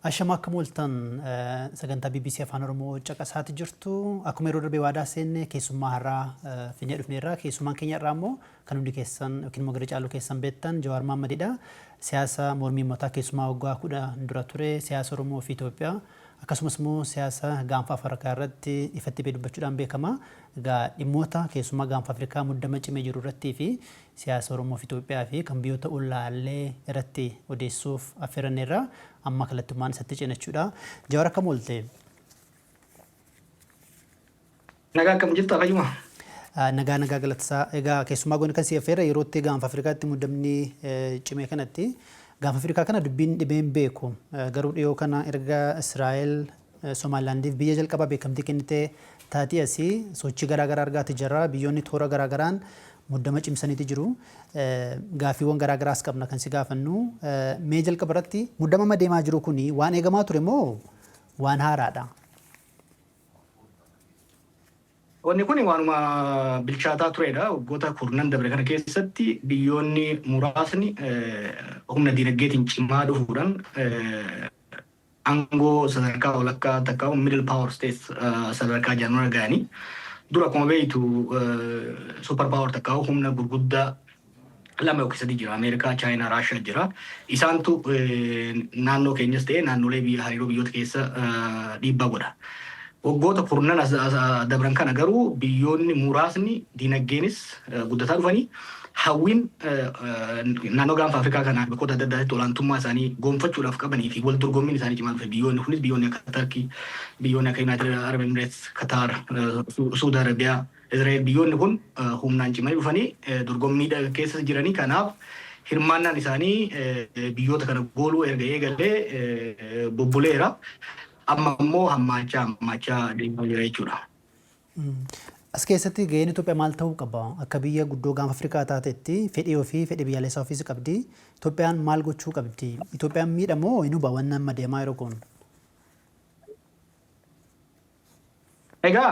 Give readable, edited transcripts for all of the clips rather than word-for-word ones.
Ashama, akkam ooltan? Sagantaa BBC Afaan Oromoo caqasaati jirtu. Akkuma yeroo darbee waadaa seenne, keessummaa har'aa finnee dhufneerra. Keessummaan keenya irraa immoo kan hundi keessan yookiin immoo gara caaluu keessan beektan Jawaar Mahammadidha. Siyaasa mormii uummataa keessumaa waggaa 10 dura ture, siyaasa Oromoo fi Itoophiyaa, akkasumas immoo siyaasa Gaanfa Afrikaa irratti ifatti ba'ee dubbachuudhaan beekama. Egaa dhimmoota keessumaa Gaanfa Afrikaa muddama cimee jiru irrattii fi siyaasa Oromoo fi Itoophiyaa fi kan biyyoota ollaallee irratti odeessuuf affeeranneerra. Amma kallattummaan isatti ceena jechuudha. Jawaar, akkam oolte? Nagaa, akkam jirta? Fayyuma? Nagaa, nagaa, galatasaa. Egaa keessumaa goone kan si affeerre yeroo itti Gaanfa Afrikaatti muddamni cimee kanatti. Gaanfa Afrikaa kana dubbiin dhibeen beeku. Garuu dhiyoo kana erga Israa'el Somaalilaandiif biyya jalqabaa beekamtii kennitee taatii asii sochii garaa garaa argaati jira. Biyyoonni toora garaa garaan muddama cimsaniiti jiru. Gaaffiiwwan garaa garaas qabna kan si gaafannu. Mee jalqaba irratti, muddama amma deemaa jiru kuni waan eegamaa ture moo waan haaraadha? Wanni kun waanuma bilchaataa turedha. Waggoota kurnan dabre kana keessatti biyyoonni muraasni humna diinagdeetiin cimaa dhufuudhaan aangoo sadarkaa walakkaa takka middle power states sadarkaa jedhamu ga'anii, dura akkuma beektu super power takka humna gurguddaa lama yookiin sadii jira. Ameerikaa, Chaayinaa, Raashiyaa jira. Isaantu naannoo keenyas ta'e naannolee biyya hariiroo biyyoota keessa dhiibbaa godha. Waggoota kurnan dabran kana garuu biyyoonni muraasni diinagdeenis guddataa dhufanii, hawwiin naannoo Gaanfa Afrikaa kanaa bakkoota adda addaatti olaantummaa isaanii gonfachuudhaaf qabanii fi wal dorgommiin isaanii cimaa dhufe. Biyyoonni kunis biyyoonni akka Tarkii, biyyoonni akka United Arab Emirates, Qatar, Suudi Arabiyaa, Israa'el, biyyoonni kun humnaan cimanii dhufanii dorgommii keessa jiranii. Kanaaf hirmaannaan isaanii biyyoota kana gooluu erga eegalee bubbuleera. Amma immoo hammaachaa hammaachaa deemaa jira jechuudha. As keessatti gaheen Itoophiyaa maal ta'uu qaba? Akka biyya guddoo Gaanfa Afrikaa taatetti fedhii ofii, fedhii biyyaalessaa ofiis qabdi. Itoophiyaan maal gochuu qabdi? Itoophiyaan miidha moo hin huba wanni amma deemaa jiru kun? Egaa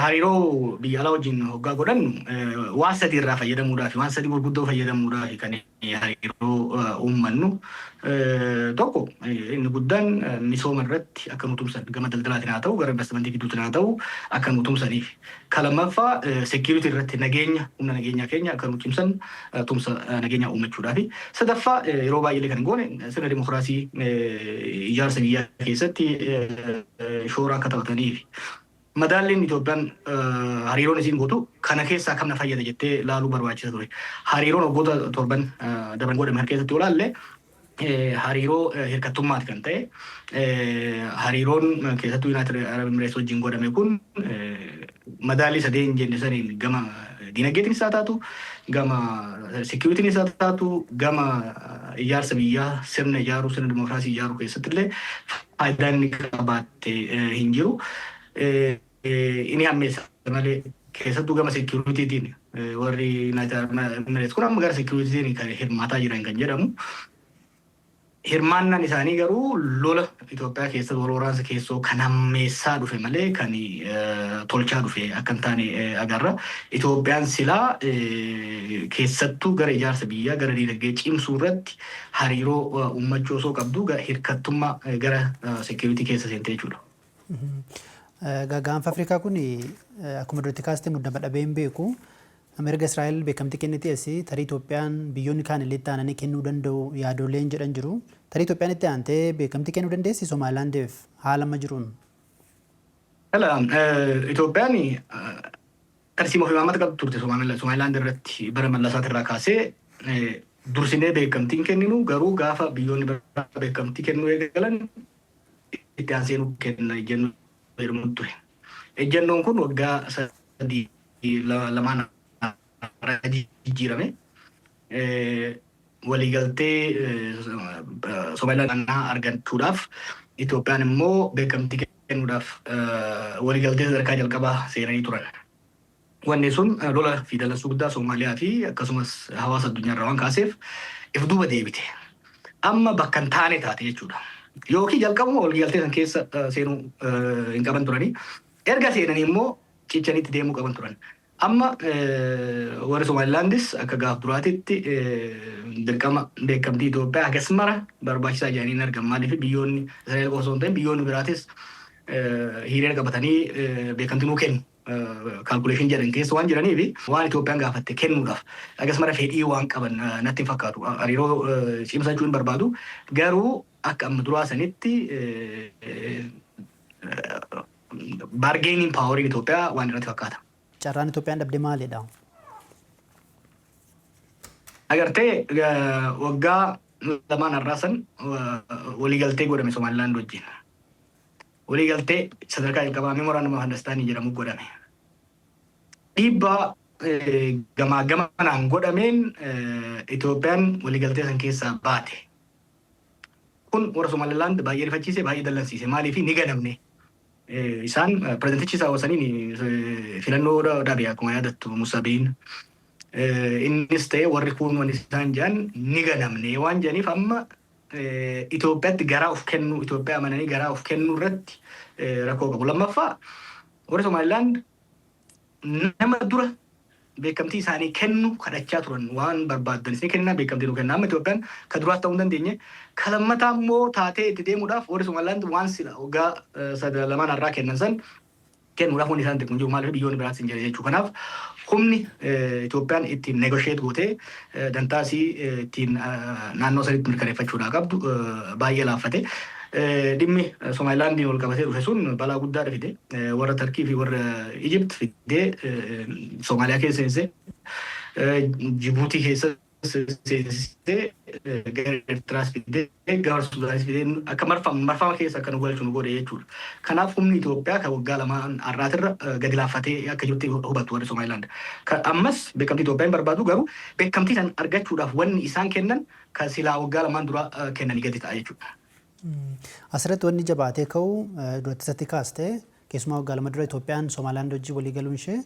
hariiroo biyya alaa wajjin hoggaa godhannu waan sadii irraa fayyadamuudhaaf, waan sadii gurguddoo fayyadamuudhaaf kan hariiroo uummannu. Tokko, inni guddaan misooma irratti akka nu tumsan, gama daldalaatiin haa ta'u, gara investimentii fiduutiin haa ta'u, akka nu tumsaniif. Ka lammaffaa security irratti, nageenya, humna nageenyaa keenya akka nu cimsan tumsa nageenyaa uummachuudhaafi. Sadaffaa, yeroo baay'ee kan goone, sirna dimokiraasii ijaarsa biyyaa keessatti shoora akka taphataniif. Madaalliin Itoophiyaan hariiroon isiin gootu kana keessaa kam na fayyada jettee laaluu barbaachisa ture. Hariiroon waggoota 7n dabran godhame kana keessatti yoo ilaalle, hariiroo hirkattummaati kan ta'e. Hariiroon keessattuu United Arab Emirates wajjin godhame kun madaallii sadeen jenne saniin, gama diinagdeetiin isaa taatu, gama security'n isaa taatu, gama ijaarsa biyyaa, sirna ijaaruu, sirna dimokiraasii ijaaruu keessatti illee faayidaan inni qabaatte hin jiru. Inni hammeessa malee, keessattuu gama securitytiin warri United Arab Emirates kun amma gara securitytiin kan hirmaataa jiran kan jedhamu. Hirmaannaan isaanii garuu lola Itoophiyaa keessatti wal waraansa keessoo kan hammeessaa dhufe malee kan tolchaa dhufe akka hin taane agarra. Itoophiyaan silaa keessattuu gara ijaarsa biyyaa, gara diinagdee cimsuu irratti hariiroo uummachuu osoo qabdu, hirkattummaa gara security keessa seente jechuudha. Egaa Gaanfa Afrikaa kun akkuma duratti kaastee muddama dhabee hin beeku. Erga Israa'el beekamtii kennitee asii tarii Itoophiyaan biyyoonni kaan illee itti aananii kennuu danda'u yaadoleen jedhan jiru. Tarii Itoophiyaan itti aantee beekamtii kennuu dandeessi Somaalilaandiif haala amma jiruun? Itoophiyaan tarsiimoo fi imaammata qabdu turte Somaalilaand irratti. Bara Mallasaati irraa kaasee dursinee beekamtiin kenninu, garuu gaafa biyyoonni biraa beekamtii kennuu eegalan itti aansee nu kenna ejjennoo jedhamu ture. Ejjennoon kun waggaa 3 2n jijjiirame. Waliigaltee Somaalilaand argachuudhaaf Itoophiyaan immoo beekamtii kennuudhaaf waliigaltee sadarkaa jalqabaa seenanii turan. Wanni sun lola fi dallansuu guddaa Somaaliyaa fi akkasumas hawaasa addunyaarraa waan kaaseef if duuba deebite. Amma bakka hin taane taate jechuudha. Yookiin jalqabuma waliigaltee san keessa seenuu hin qaban turanii. Erga seenanii immoo cichaniitti deemuu qaban turan. Amma warri Somaalilaandis akka gaaf duraatitti dirqama beekamtii Itoophiyaa hagas mara barbaachisaa jedhanii hin argan. Maaliif biyyoonni Israa'el qofa osoo hin ta'in biyyoonni biraatis hiriira qabatanii beekamtii nuu kennu calculation jedhan keessa waan jiraniif, waan Itoophiyaan gaafatte kennuudhaaf hagas mara fedhii waan qaban natti hin fakkaatu. Hariiroo cimsachuu hin barbaadu. Garuu akka amma duraa sanitti bargaining poweriin Itoophiyaa waan irratti fakkaata. Carraan Itoophiyaan dhabde maalidha? Agartee, waggaa 2 har'aa san waliigaltee godhame Somaalilaand wajjin. Waliigaltee sadarkaa jalqabaa Memorandum of Understanding jedhamu godhame. Dhiibbaa gamaa gamanaan godhameen Itoophiyaan waliigaltee san keessaa baate. Kun warra Somaalilaand baay'ee rifachiise, baay'ee dallansiise. Maaliif ni ganamne? Isaan pirezidantichi isaa wasaniin filannoo dhabe, akkuma yaadattu, Musabiin. Innis ta'e warri kun wanni isaan jedhan ni ganamne waan jedhaniif, amma Itoophiyaatti garaa of kennuu, Itoophiyaa amananii garaa of kennuu irratti rakkoo qabu. Lammaffaa, warri Somaalilaand nama dura beekamtii isaanii kennu kadhachaa turan. Waan barbaaddan isin kennaa, beekamtii nu kenna. Amma Itoophiyaan ka duraas ta'uu hin dandeenye. Ka lammataa immoo taatee itti deemuudhaaf warri Somaalilaand waan sila waggaa 2 har'aa kennan san kennuudhaaf wanni isaan xiqqoo jiru. Maaliif biyyoonni biraas hin jira jechuudha. Kanaaf humni Itoophiyaan ittiin negotiate gootee dantaa isii ittiin naannoo sanitti mirkaneeffachuudhaa qabdu baay'ee laaffate. Dhimmi Somaalilaandiin wal qabatee dhufe sun balaa guddaa fide. Warra Tarkii fi warra Ijipt fidee Somaaliyaa keessa seensisee, Jibuutii keessa seensisee, gara Eertiraas fidee, gara Sudaanis fidee, akka marfama keessa akka nu galchu nu godhe jechuudha. Kanaaf humni Itoophiyaa kan waggaa 2 har'aatirra gadi laaffatee akka jirutti hubatu warri Somaalilaand. Ammas beekamtii Itoophiyaa hin barbaadu, garuu beekamtii san argachuudhaaf wanni isaan kennan kan silaa waggaa 2 dura kennanii gadi ta'a jechuudha. Asirratti wanni jabaatee ka'u, duratti isatti kaaste, keessumaa waggaa 2 dura Itoophiyaan Somaalilaand wajjin walii galuun ishee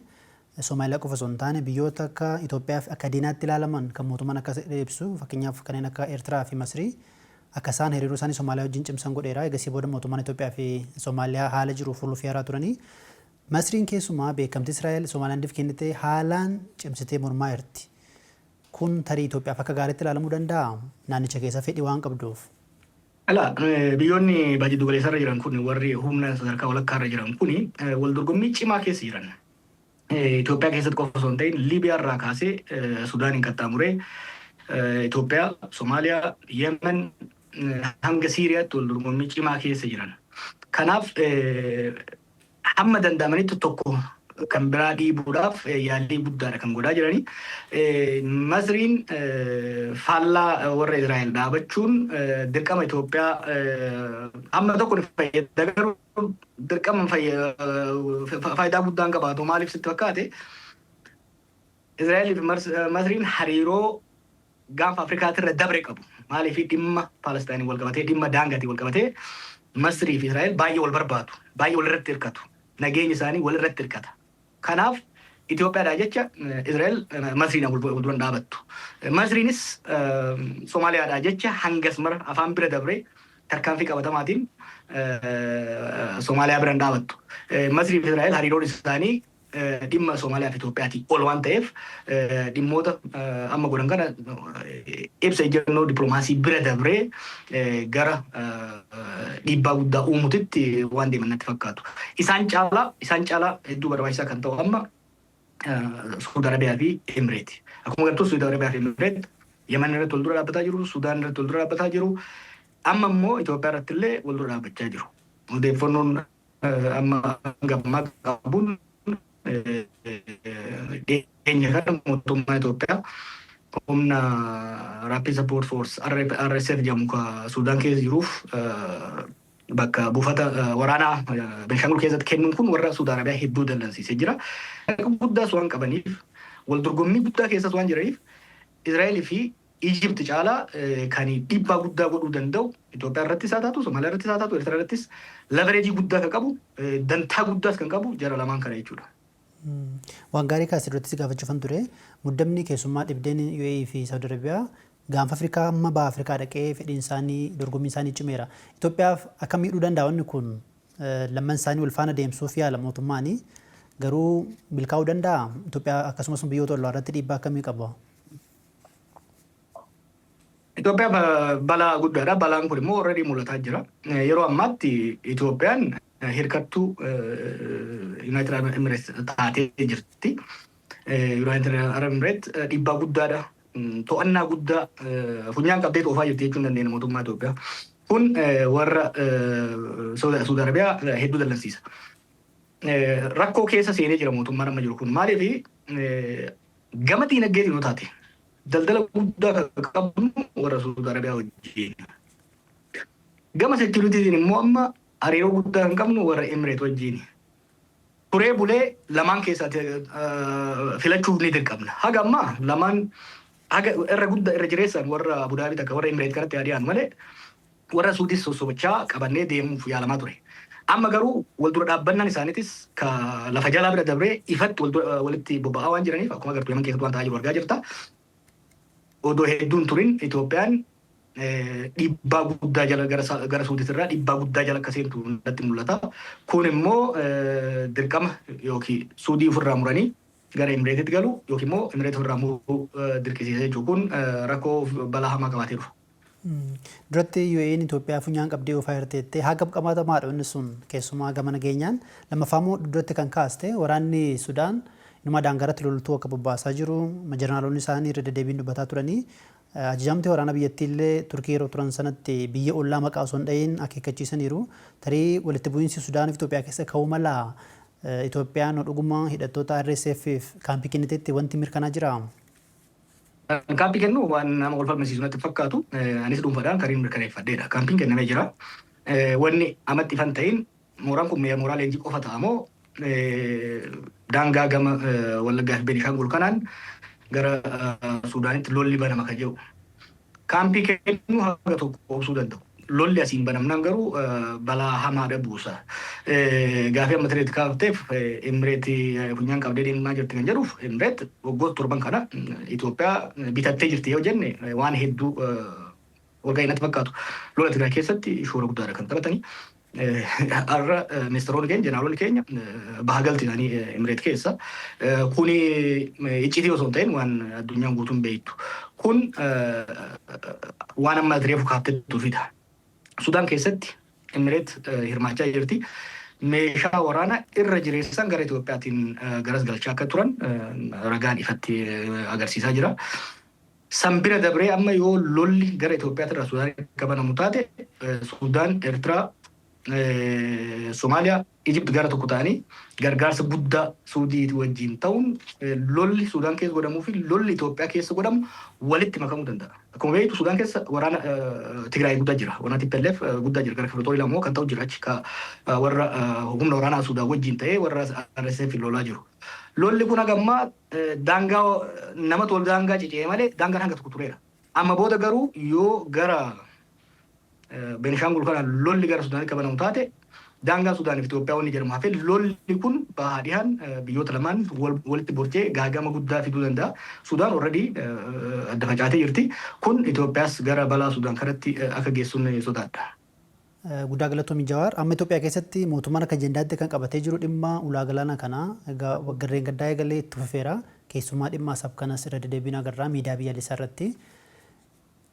Somaaliyaa qofa osoo hin taane biyyoota akka Itoophiyaa fi akka diinaatti ilaalaman, kan mootummaan akka ibsu, fakkeenyaaf kanneen akka Eertiraa fi Masrii, akka isaan hariiroo isaanii Somaaliyaa wajjin cimsan godheera. Egasii booda mootummaan Itoophiyaa fi Somaaliyaa haala jiru furuuf yaalaa turanii. Masriin keessumaa beekamtii Israa'el Somaalilaandiif kennite haalaan cimsitee mormaa jirti. Kun tarii Itoophiyaaf akka gaariitti ilaalamuu danda'aa? Naannicha keessa fedhii waan qabduuf. Alaa biyyoonni baay'ee giddu galeessarra jiran kun, warri humna sadarkaa walakkaarra jiran kun, wal dorgommii cimaa keessa jiran. Itoophiyaa keessatti qofa osoo hin ta'in Liibiyaa irraa kaasee Sudaaniin qaxxaamuree Itoophiyaa, Somaaliyaa, Yemen hanga Siiriyaatti wal dorgommii cimaa keessa jiran. Kanaaf hamma danda'amanitti tokko kan biraa dhiibuudhaaf yaalii guddaadha kan godhaa jiranii. Masriin faallaa warra Israa'el dhaabachuun dirqama Itoophiyaa hamma tokko ni fayyada, garuu dirqama faayidaa guddaan qabaatu. Maaliif sitti fakkaate? Israa'elii fi Masriin hariiroo gaanfa Afrikaatirra dabre qabu. Maaliif dhimma Palestaayiniin wal qabatee, dhimma daangaatiin wal qabatee Masrii fi Israa'el baay'ee wal barbaadu. Baay'ee wal irratti hirkatu. Nageenyi isaanii wal irratti hirkata. Kanaaf Itoophiyaadhaa jecha Israa'el Masriin wal duran dhaabattu. Masriinis Somaaliyaadhaa jecha hangas mara afaan bira dabree tarkaanfii qabatamaatiin Somaaliyaa bira hin dhaabattu. Masrii fi Israa'el hariiroon isaanii dhimma Somaaliyaa fi Itoophiyaatii ol waan ta'eef, dhimmoota amma godhan kana ibsa ejjennoo dippiloomaasii bira dabree gara dhiibbaa guddaa uumutitti waan deeman natti fakkaatu. Isaan caalaa hedduu barbaachisaa kan ta'u amma Suudi Arabiyaa fi Emireeti. Akkuma agartu, Suudi Arabiyaa fi Emireet Yemen irratti wal dura dhaabbataa jiru, Sudaan irratti wal dura dhaabbataa jiru. Amma immoo Itoophiyaa irratti illee wal dura dhaabbachaa jiru. Odeeffannoon amma hanga ammaa qabuun, dhiyeenya kana mootummaa Itoophiyaa humna Rapid Support Force, RSF jedhamu, ka Sudaan keessa jiruuf bakka buufata waraanaa Benshangul keessatti kennuun kun warra Suudi Arabiyaa hedduu dallansiisee jira. Guddaas waan qabaniif, wal dorgommii guddaa keessas waan jiraniif, Israa'elii fi Ijipti caalaa kan dhiibbaa guddaa godhuu danda'u, Itoophiyaa irrattis haa taatu, Somaaliyaa irrattis haa taatu, Eertiraa irrattis leverage guddaa kan qabu, dantaa guddaas kan qabu jara lamaan kana jechuudha. Waan gaarii kaasee duratti si gaafachuufan ture. Muddamni keessummaa dhibdeen UAE fi Saudi Arabiyaa gaanfa Afrikaa amma baha Afrikaa dhaqee fedhiin isaanii, dorgommiin isaanii cimeera. Itoophiyaaf akka miidhuu danda'a wanni kun? Lamman isaanii wal faana deemsuuf yaala mootummaani. Garuu milkaa'uu danda'a? Itoophiyaa akkasumas biyyoota ollaa irratti dhiibbaa akkamii qaba? Itoophiyaa balaa guddaadha. Balaan kun immoo already mul'ataa jira. Yeroo ammaatti Itoophiyaan hirkattuu United Arab Emirates taatee jirti. United Arab Emirates dhiibbaa guddaadha. To'annaa guddaa funyaan qabdee oofaa jirti jechuun dandeenya mootummaa Itoophiyaa. Kun warra Saudi Arabiyaa hedduu dallansiisa. Rakkoo keessa seenee jira mootummaan amma jiru kun. Maaliif, gama diinagdeetiin yoo taate daldala guddaa kan qabnu warra Saudi Arabiyaa wajjin. Gama securityitiin immoo amma hariiroo guddaa kan qabnu warra Emireet wajjin. Turee bulee lamaan keessaa filachuuf ni dirqamna. Haga ammaa lamaan haga irra guddaa irra jireessaan warra Abu Dhaabii takka warra Emireet kanatti dhiyaanu malee warra Suudis sossobachaa qabannee deemuuf yaalamaa ture. Amma garuu wal dura dhaabbannaan isaaniitis ka lafa jalaa bira dabree ifatti walitti bobba'aa waan jiraniif, akkuma agartu Yaman keessatti waan ta'aa jiru argaa jirta. Odoo hedduun turin Itoophiyaan dhiibbaa guddaa jala gara Suuditirraa dhiibbaa guddaa jala akka seentu natti mul'ata. Kun immoo dirqama yookiin Suudii ofirraa muranii gara Emireetitti galu yookiin immoo Emireet ofirraa muruu dirqisiisa jechuudha. Kun rakkoo balaa hamaa qabaatee dhufa. Duratti UAE'n Itoophiyaa funyaan qabdee oofaa jirteettee haga qabatamaadha inni sun keessumaa gama nageenyaan. Lammaffaa immoo duratti kan kaaste waraanni Sudaan inuma daangaratti loltuu akka bobbaasaa jiru jeneraalonni isaanii irra deddeebiin dubbataa turanii, ajajamti waraana biyyattii illee Turkii yeroo turan sanatti biyya ollaa maqaa osoo hin dhahin akeekkachiisaniiru. Tarii walitti bu'iinsi Sudaanii fi Itoophiyaa keessa ka'uu mala, Itoophiyaan dhuguma hidhattoota RSF kaampii kenniteetti wanti mirkanaa jira? Kaampii kennu waan nama wal falmisiisu natti fakkaatu. Anis dhuunfaadhaan kariin mirkaneeffadheedha. Kaampiin kennamee jira. Wanni amatti ifan ta'in mooraan kun mooraa leenjii qofa ta'a moo daangaa gama Wallaggaa fi Beenishaangul kanaan gara Suudaanitti lolli banama ka jedhu. Kaampii kennuu haga tokko obsuu danda'u. Lolli asiin banamnaan garuu balaa hamaadha buusa. Gaafii amma tireetti kaafteef, Emireetii funyaan qabdee deemaa jirti kan jedhuuf, Emireet waggoota 7n kana Itoophiyaa bitattee jirti yoo jenne waan hedduu walga'ii natti fakkaatu. Lola Tigraay keessatti shoora guddaadha kan taphatanii. Har'a ministeeronni keenya, jeneraalonni keenya baha galti isaanii Emireet keessa. Kuni iccitii osoo hin ta'in waan addunyaan guutuun beektu. Kun waan amma reefu kaaftettu fida. Sudaan keessatti Emireet hirmaachaa jirti. Meeshaa waraanaa irra jireessan gara Itoophiyaatiin garas galchaa akka turan ragaan ifatti agarsiisaa jira. San bira dabree amma yoo lolli gara Itoophiyaatti irraa Sudaan akka banamu taate, Sudaan, Eertiraa, Somaaliyaa, Ijipt gara tokko ta'anii gargaarsa guddaa Suudii wajjin ta'uun lolli Sudaan keessa godhamuu fi lolli Itoophiyaa keessa godhamu walitti makamuu danda'a. Akkuma beektu Sudaan keessa waraana Tigraay guddaa jira. Waraana TPLF guddaa jira. Gara Kifla immoo kan ta'u jira achi warra humna waraanaa Sudaan wajjin ta'ee warra RSF lolaa jiru. Lolli kun hagammaa daangaa namatu wal daangaa cicee malee daangaan hanga tokko tureera. Amma booda garuu yoo gara Beenishaangul kana lolli gara Sudaanitti banamu taate, daangaan Sudaanii fi Itoophiyaa wanni jedhamu hafee lolli kun bahaa dhihaan biyyoota lamaan walitti borcee gaagama guddaa fiduu danda'a. Sudaan already adda facaatee jirti. Kun Itoophiyaas gara balaa Sudaan kanatti akka geessuun sodaadha. Guddaa galatoomii, Jawaar. Amma Itoophiyaa keessatti mootummaan akka ajandaatti kan qabatee jiru dhimma ulaa galaanaa kana egaa garreen gaddaa eegalee itti fufeera. Keessumaa dhimma Asab kanas irra deddeebiin agarra miidiyaa biyyaalessaa irratti.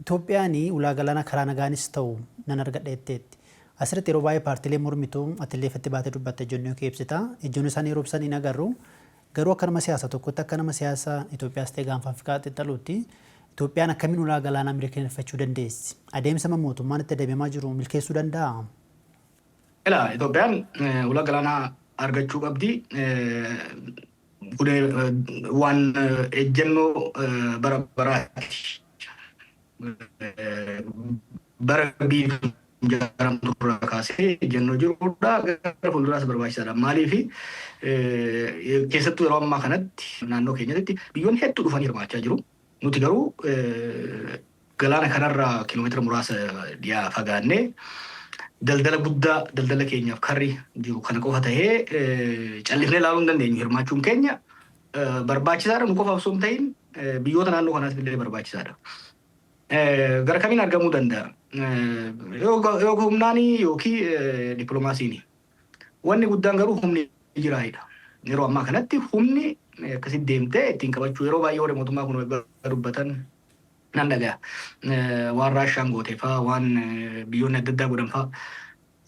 Itoophiyaan ulaa galaanaa karaa nagaanis ta'u nan argadha jetteetti. Asirratti yeroo baay'ee paartiilee mormituu atillee ifatti baatee dubbatta, ejjennoo kee ibsita. Ejjennoo isaanii yeroo ibsan hin agarru. Garuu akka nama siyaasaa tokkotti, akka nama siyaasa Itoophiyaas ta'e gaanfa Afrikaa xiinxaluutti, Itoophiyaan akkamiin ulaa galaanaa mirkaneeffachuu dandeessi? Adeemsa mootummaan itti adeemamaa jiru milkeessuu danda'aa? Ilaa, Itoophiyaan ulaa galaanaa argachuu qabdi. Kun waan ejjennoo bara baraati. Bara biyyi ijaaramtu irraa kaasee ejjennoo jirudha. Gara fuulduraas barbaachisaadha. Maaliif, keessattuu yeroo ammaa kanatti naannoo keenyatti biyyoonni hedduu dhufanii hirmaachaa jiru. Nuti garuu galaana kanarraa kiiloomeetira muraasa dhiyaa fagaannee daldala guddaa daldala keenyaaf karri jiru kana qofa tahee callifnee ilaaluu hin dandeenyu. Hirmaachuun keenya barbaachisaadha. Nu qofaaf osoo hin ta'in biyyoota naannoo kanaatiif illee barbaachisaadha. Gara kamiin argamuu danda'a? Yoo humnaanii yookiin dippiloomaasiini. Wanni guddaan garuu humni jiraayidha. Yeroo ammaa kanatti humni akkasitti deemtee ittiin qabachuu, yeroo baay'ee warri mootummaa kun dubbatan nan dhagaya. Waan Raashaan goote fa'aa, waan biyyoonni adda addaa godhan fa'aa.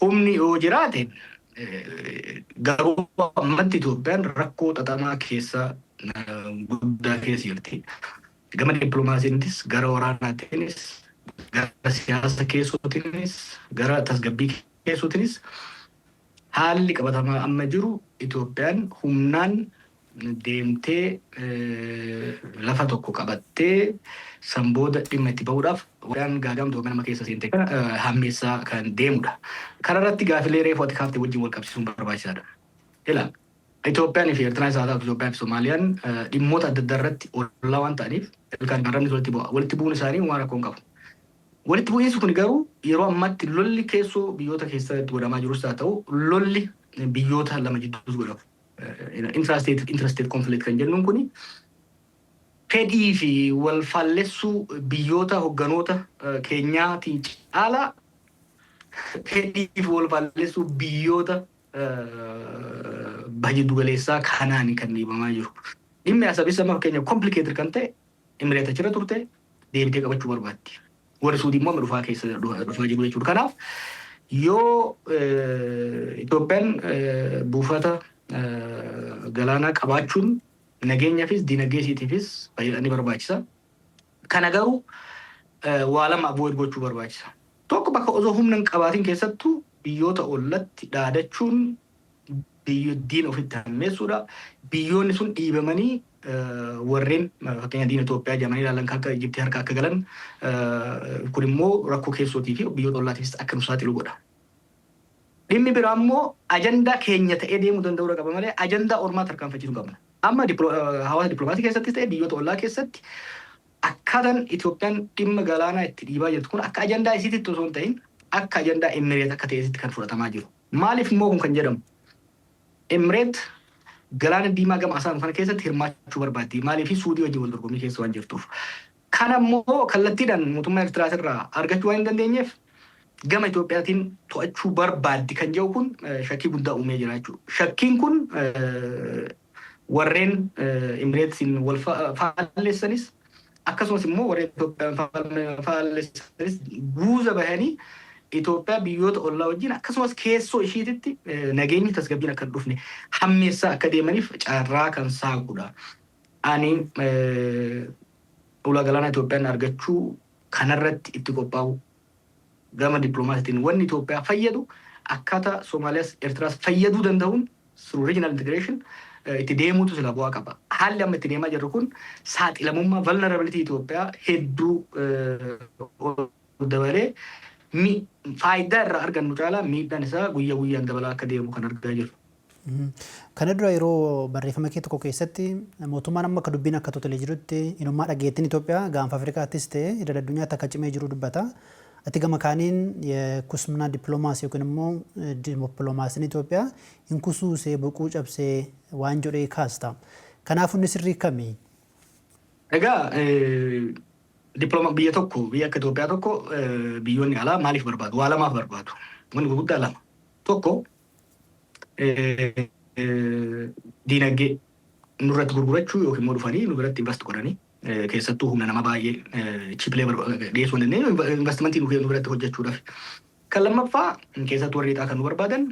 Humni yoo jiraate garuu ammatti Itoophiyaan rakkoo xaxamaa keessa guddaa keessa jirti. Gama dippiloomaasiinis, gara waraanaatiinis, gara siyaasa keessootiinis, gara tasgabbii keessootiinis, haalli qabatamaa amma jiru Itoophiyaan humnaan deemtee lafa tokko qabattee san booda dhimma itti bahuudhaaf waan gaagaamtu Itoophiyaa nama keessa seente kana hammeessaa kan deemudha. Kana irratti gaafilee reefu ati kaaftee wajjin wal qabsiisuun barbaachisaadha. Ilaa, Itoophiyaan fi Eertiraan isaa taatu, Itoophiyaan fi Somaaliyaan dhimmoota adda addaa irratti ollaa waan ta'aniif ilkaan arrabni walitti bu'a. Walitti bu'uun isaanii waan rakkoo hin qabu. Walitti bu'iinsi kun garuu yeroo ammaatti lolli keessoo biyyoota keessatti godhamaa jirus haa ta'u, lolli biyyoota lama jidduus godhamu, intrastate conflict kan jennuun kuni, fedhii fi wal faallessuu biyyoota hogganoota keenyaatiin caalaa fedhii fi wal faallessuu biyyoota baha jiddu galeessaa kanaan kan dhiibamaa jiru. Dhimmi Asabis amma fakkeenya complicated kan ta'e, Imireet achirra turte deebitee qabachuu barbaaddi. Warri Suudii immoo amma dhufaa keessa dhufaa jiru jechuudha. Kanaaf yoo Itoophiyaan buufata galaanaa qabaachuun nageenyaafis dinagdee isiitiifis ni barbaachisa. Kana garuu waa lama avoid gochuu barbaachisa. Tokko, bakka osoo humna hin qabaatin keessattuu biyyoota ollatti dhaadachuun diina ofitti hammeessuudha. Biyyoonni sun dhiibamanii warreen fakkeenya diina Itoophiyaa jedhamanii ilaalan kan akka Ijiptii harka akka galan, kun immoo rakkoo keessootii fi biyyoota ollaatiifis akka nu saaxilu godha. Dhimmi biraa immoo ajandaa keenya ta'ee deemuu danda'uu qaba malee ajandaa ormaa tarkaanfachiisuu qabna. Amma hawaasa dippiloomaasii keessattis ta'e biyyoota ollaa keessatti akkaataan Itoophiyaan dhimma galaanaa itti dhiibaa jirtu kun akka ajandaa isiititti osoo hin ta'in akka ajandaa Emireet akka ta'etti kan fudhatamaa jiru. Maaliif immoo kun kan jedhamu? Emireet Galaana Diimaa gama asaan kana keessatti hirmaachuu barbaaddi. Maaliif? Suudii wajjin wal dorgommii keessa waan jirtuuf. Kana immoo kallattiidhaan mootummaa Eertiraas irraa argachuu waan hin dandeenyeef gama Itoophiyaatiin to'achuu barbaaddi kan jedhu kun shakkii guddaa uumee jira jechuudha. Shakkiin kun warreen Emireetsiin wal faalleessanis, akkasumas immoo warreen Itoophiyaan faallessanis guuza bahanii Itoophiyaa biyyoota ollaa wajjin akkasumas keessoo ishiititti nageenyi tasgabbiin akka hin dhufne hammeessaa akka deemaniif carraa kan saaqudha. Ani ulaa galaanaa Itoophiyaan argachuu kanarratti itti qophaa'u, gama dippiloomaasiitiin wanni Itoophiyaa fayyadu akkaataa Somaaliyaas Eertiraas fayyaduu danda'uun through regional integration itti deemuutu sila bu'aa qaba. Haalli amma itti deemaa jirru kun saaxilamummaa, vulnerability Itoophiyaa hedduu dabalee faayidaa irraa argannu caalaa miidhaan isaa guyyaa guyyaan dabalaa akka deemu kan argaa jirru. Kana dura yeroo barreeffama kee tokko keessatti mootummaan amma akka dubbiin akka totolee jirutti inummaa dhageettiin Itoophiyaa gaanfa Afrikaattis ta'e idil addunyaatti akka cimee jiru dubbata. Ati gama kaaniin ኩስምና dippiloomaasii yookiin immoo dippiloomaasiin Itoophiyaa hin kusuusee boquu cabsee waan jedhee kaasta. Kanaaf inni sirrii kami? Egaa dippiloomaa biyya tokko, biyya akka Itoophiyaa tokko, biyyoonni alaa maaliif barbaadu? Waa lamaaf barbaadu. Wanni gurguddaa lama. Tokko, diinagdee nurratti gurgurachuu yookiin immoo dhufanii nu biratti invest godhanii, keessattuu humna nama baay'ee cheap labor dhiyeessuu hin dandeenyu investimentii nu biratti hojjechuudhaaf. Kan lammaffaa, keessattuu warri lixaa kan nu barbaadan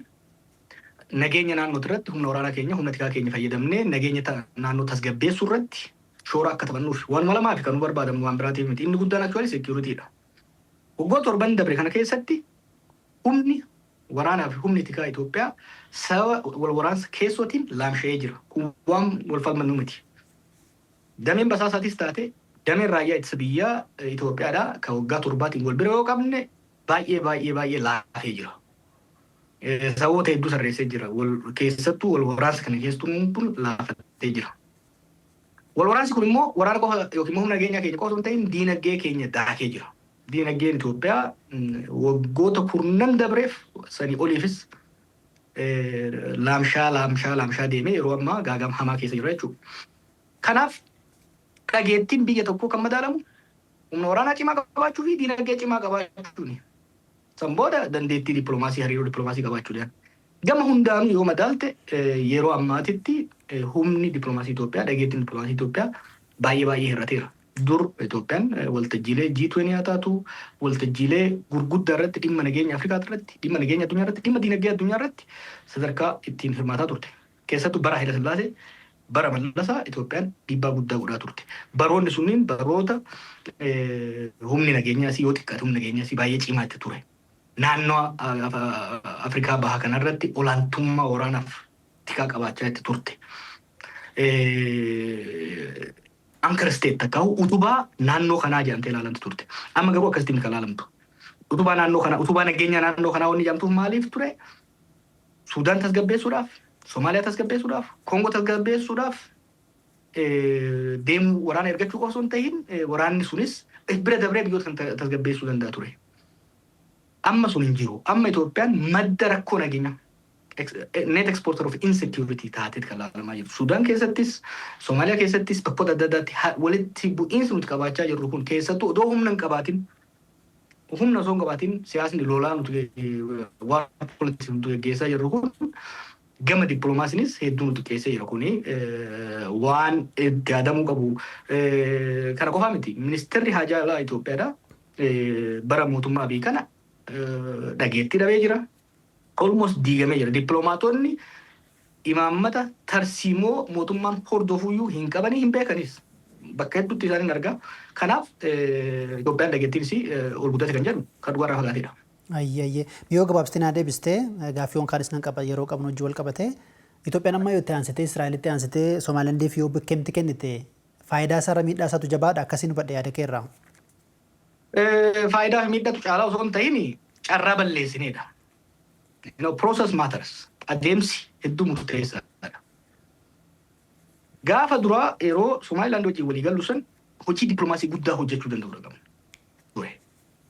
nageenya naannoo irratti humna waraanaa keenya, humna tikaa keenya fayyadamnee nageenya naannoo tasgabbeessuu irratti shoora akka taphannuuf. Waanuma lamaaf kan nu barbaadamu, waan biraatiif miti. Inni guddaan actually security dha. Waggoota 7 dabre kana keessatti humni waraanaa fi humni tikaa Itoophiyaa sababa wal waraansa keessootiin laamsha'ee jira. Kun waan wal falmannu miti. Dameen basaasaatis taate dameen raayyaa ittisa biyyaa Itoophiyaadha kan waggaa 7tiin wal bira yoo qabne baay'ee baay'ee baay'ee laafee jira. Sababoota hedduu tarreessee jira. Keessattuu wal waraansa kana keessattuu kun laafatee jira. Wal waraansi kun immoo waraana qofa yookiin immoo humna nageenyaa keenya qofa osoo hin ta'in diinagdee keenya daakee jira. Diinagdeen Itoophiyaa waggoota kurnan dabreef sanii oliifis laamshaa laamshaa laamshaa deemee yeroo ammaa gaagama hamaa keessa jira jechuudha. Kanaaf dhageettiin biyya tokkoo kan madaalamu humna waraanaa cimaa qabaachuu fi diinagdee cimaa qabaachuuni. San booda dandeettii dippiloomaasii, hariiroo dippiloomaasii qabaachuudhaan. Gama hundaanuu yoo madaalte, yeroo ammaatitti humni dippiloomaasii Itoophiyaa, dhageettiin dippiloomaasii Itoophiyaa baay'ee baay'ee hir'ateera. Dur Itoophiyaan waltajjiilee G20 haa taatu, waltajjiilee gurguddaa irratti, dhimma nageenya Afrikaa irratti, dhimma nageenya addunyaa irratti, dhimma diinagdee addunyaa irratti sadarkaa ittiin hirmaataa turte. Keessattuu bara Haayila Sillaasee, bara Mallasaa Itoophiyaan dhiibbaa guddaa godhaa turte. Baroonni sunniin baroota humni nageenyaas, yoo xiqqaate humni nageenyaas baay'ee cimaa itti ture. Naannoo Afrikaa Bahaa kanarratti olaantummaa waraanaaf tikaa qabaachaa itti turte. Anchor state takka utubaa naannoo kanaa jedhamtee ilaalamti turte. Amma garuu akkasitti miti kan ilaalamtu. Utubaa naannoo kanaa, utubaa nageenya naannoo kanaa wanni jedhamtuuf maaliif ture? Suudaan tasgabbeessuudhaaf, Somaaliyaa tasgabbeessuudhaaf, Koongoo tasgabbeessuudhaaf deemuu, waraana ergachuu qofa osoo hin tahin, waraanni sunis bira dabree biyyoota kan tasgabbeessuu danda'a ture. Amma sun hin jiru. Amma Itoophiyaan madda rakkoo nageenyaa, net exporter of insecurity taateet kan ilaalamaa jiru. Suudaan keessattis, Somaaliyaa keessattis, bakkoota adda addaatti walitti bu'iinsi nuti qabaachaa jirru kun, keessattuu odoo humna hin qabaatin, humna osoo hin qabaatin siyaasni lolaa nuti, war politics nuti gaggeessaa jirru kun, gama dippiloomaasiinis hedduu nuti qeessee jira. Kuni waan itti yaadamuu qabu. Kana qofaa miti. Ministeerri haajaa alaa Itoophiyaadha. Bara mootummaa Abiy kana dhageettii dhabee jira. Almost diigamee jira. Dippiloomaatonni imaammata tarsiimoo mootummaan hordofuyyuu hin qabanii, hin beekanis. Bakka hedduutti isaan hin argaa. Kanaaf Itoophiyaan dhageettiinis ol guddate kan jedhu kan dhugaarraa fagaatedha. Ayyayyee. Yoo gabaabsitee naa deebistee, gaaffiiwwan kaanis nan qaba yeroo qabnu wajjin wal qabate. Itoophiyaan amma yoo itti aansitee, Israa'elitti aansitee Somaalilaandiif yoo beekamti kennite, faayidaa isaarra miidhaa isaatu jabaadha, akkasiin hubadhe yaada keerraa. Faayidaa fi miidhatu caalaa osoo hin ta'in, carraa balleessinedha. Process matters. Adeemsi hedduu murteessaadha. Gaafa duraa yeroo Somaalilaand wajjin walii gallu san hojii dippiloomaasii guddaa hojjechuu danda'udha qabna ture.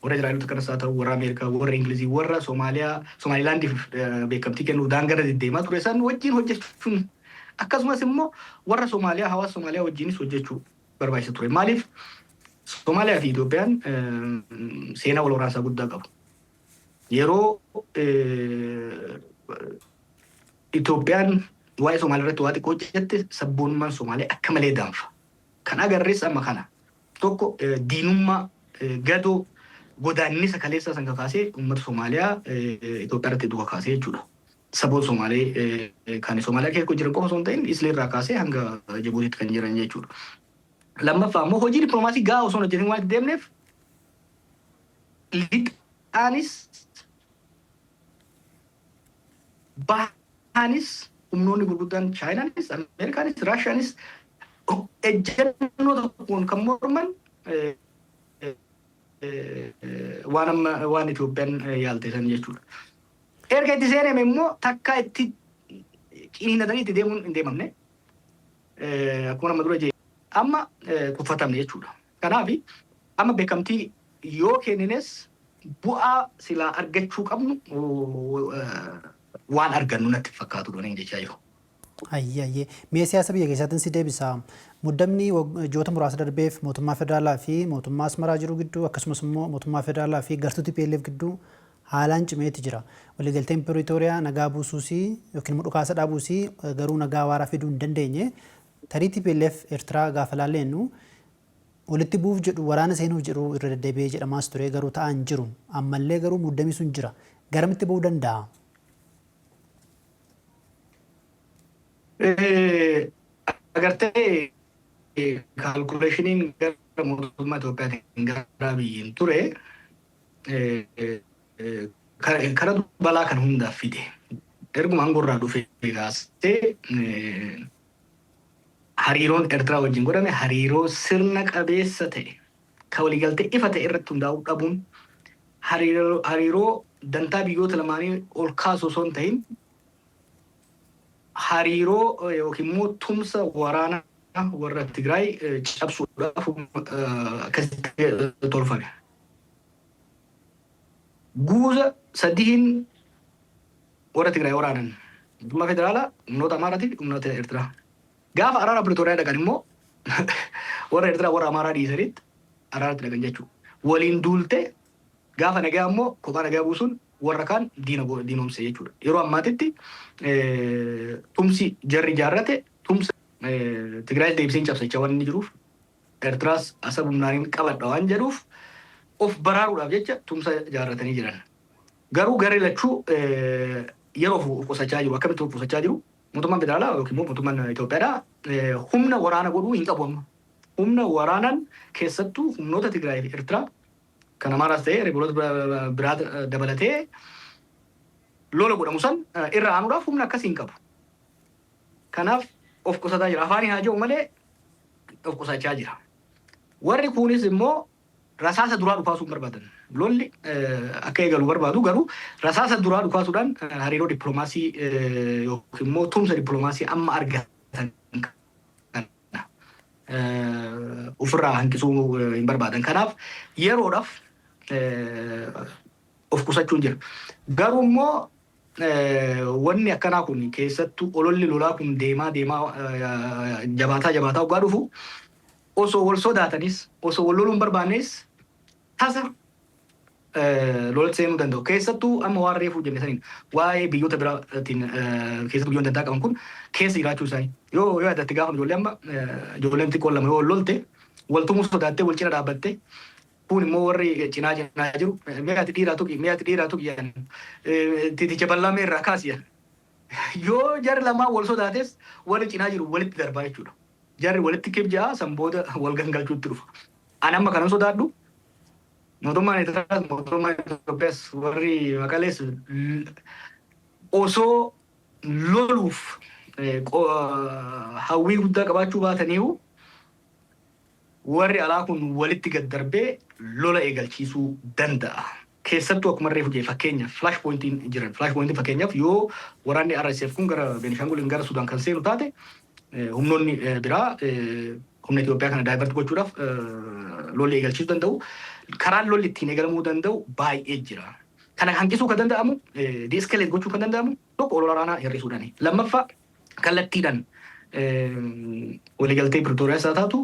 Warra Israa'eloota kanas haa ta'u, warra Ameerikaa, warra Ingilizii, warra Somaaliyaa, Somaalilaandiif beekamtii kennuu daangarra deddeemaa ture san wajjin hojjechuun, akkasumas immoo warra Somaaliyaa, hawaasa Somaaliyaa wajjinis hojjechuu barbaachisa ture. Maaliif? Somaaliyaa fi Itoophiyaan seenaa wal waraansaa guddaa qabu. Yeroo Itoophiyaan waa'ee Somaaliyaa irratti waa xiqqoo hojjette, sabboonummaan Somaaliyaa akka malee danfa. Kan agarres amma kana. Tokko diinummaa gadoo godaannisa kaleessaa san kakaasee uummata Somaaliyaa Itoophiyaa irratti hedduu kakaasee jechuudha. Saboota Somaalee kan Somaaliyaa keessa jiran qofa osoo hin ta'in, Islee irraa kaasee hanga Jibuutiitti kan jiran jechuudha. Lammaffaa immoo hojii dippiloomaasii gahaa osoo hin hojjetin waan itti deemneef, lixaanis bahaanis humnoonni gurguddaan, Chaayinaanis, Ameerikaanis, Raashiyaanis, ejjennoo tokkoon kan morman waan amma waan Itoophiyaan yaalte san jechuudha. Erga itti seename immoo takka itti ciniinatanii itti deemuun hin deemamne. Akkuma nama dura jee amma tuffatamne jechuudha. Kanaaf amma beekamtii yoo kennines bu'aa silaa argachuu qabnu waan argannu natti fakkaatu dha jechaa jiru. Ayyee ayyee. Mee siyaasa biyya keessaatiin si deebisa. Muddamni ji'oota muraasa darbeef mootummaa federaalaa fi mootummaa Asmaraa jiru gidduu, akkasumas immoo mootummaa federaalaa fi gartuu TPLF gidduu haalaan cimeeti jira. Waliigalteen Piriitooriyaa nagaa buusuusii yookiin immoo dhukaasa dhaabuusii garuu nagaa waaraa fiduu hin dandeenye. Tarii TPLF Eertiraa gaafa laallennu walitti bu'uuf jedhu, waraana seenuuf jedhu irra deddeebi'ee jedhamaas ture, garuu ta'aa hin jiru. Ammallee garuu muddamni sun jira. Garamitti bu'uu danda'a? Agartee, calculationiin gara mootummaa Itoophiyaatiin gara biyyiin ture kara balaa kan hundaaf fide. Erguma aangoo dhufe kaasee hariiroon Eertiraa wajjin godhame hariiroo sirna qabeessa ta'e kan waliigaltee ifa ta'e irratti hundaa'uu dhabuun, hariiroo dantaa biyyoota lamaanii ol kaasu osoo hin ta'in, hariiroo yookiin immoo tumsa waraanaa warra Tigraay cabsuudhaaf akkasitti tolfame. Guuza sadiin warra Tigraay waraanan: mootummaa federaalaa, humnoota Amaaraatii fi humnoota Eertiraa. Gaafa araara Piriitooriyaa dhaqan immoo warra Eertiraa warra Amaaraa dhiisanitti araaratti dhaqan jechuudha. Waliin duultee gaafa nagaa immoo kophaa nagaa buusuun Warra kaan diina diinomse jechuudha. Yeroo ammaatitti tumsi jarri ijaarrate tumsa Tigraay deebisee hin cabsa jecha waan inni jiruuf, Eertiraas Asab humnaan hin qabadha waan jedhuuf, of baraaruudhaaf jecha tumsa ijaarratanii jiran. Garuu garri lachuu yeroo of qusachaa jiru. Akkamitti of qusachaa jiru? Mootummaan federaalaa yookiin immoo mootummaan Itoophiyaadhaa humna waraana godhuu hin qabu amma. Humna waraanaan keessattuu humnoota Tigraay fi Eertiraa kan Amaaraas ta'ee rebelota biraa dabalatee lola godhamu san irra aanuudhaaf humna akkasii hin qabu. Kanaaf of qusataa jira. Afaaniin haa jedhu malee of qusachaa jira. Warri kunis immoo rasaasa duraa dhukaasuu hin barbaadan. Lolli akka eegalu barbaadu, garuu rasaasa duraa dhukaasuudhaan hariiroo dippiloomaasii yookiin immoo tumsa dippiloomaasii amma argatan kana ofirraa hanqisuu hin barbaadan. Kanaaf yeroodhaaf of qusachuun jira. Garuu immoo wanni akkanaa kun, keessattuu ololli lolaa kun deemaa deemaa jabaataa jabaataa waggaa dhufu, osoo wal sodaatanis, osoo wal loluu hin barbaannes, tasa lolatti seenuu danda'u. Keessattuu amma waan reefuu jenne saniin waa'ee biyyoota biraatiin, keessattuu biyyoonni dantaa qaban kun keessa jiraachuu isaanii. Yoo yaadatte, gaafa ijoollee amma ijoolleen xiqqoon lama yoo wal lolte, wal tumuu sodaattee wal cina dhaabbatte, kun immoo warri cinaa cinaa jiru "Mee ati dhiiraa tuqi, mee ati dhiiraa tuqi" jedhan, "Titicha bal'aa mee irraa kaasi" jedhan. Yoo jarri lamaan wal sodaates, warri cinaa jiru walitti darbaa jechuudha. Jarri walitti kibjaa, san booda wal gangalchuutti dhufa. Ani amma kanan sodaadhu, mootummaan Eertiraas, mootummaan Itoophiyaas, warri Maqalees osoo loluuf hawwii guddaa qabaachuu baataniiru, warri alaa kun walitti gad darbee lola eegalchiisuu danda'a. Keessattuu akkuma reefu jee, fakkeenyaaf flash pointiin jiran. Flash pointiin fakkeenyaaf yoo waraanni RSF kun gara Beenishaangul, gara Sudaan kan seenu taate, humnoonni biraa humna Itoophiyaa kana divert gochuudhaaf lolli eegalchiisuu danda'u. Karaan lolli ittiin eegalamuu danda'u baay'ee jira. Kana hanqisuu kan danda'amu, de-escalate gochuu kan danda'amu, tokko olola waraanaa hir'isuudhaani. Lammaffaa, kallattiidhaan waliigaltee Piretooriyaas haa taatu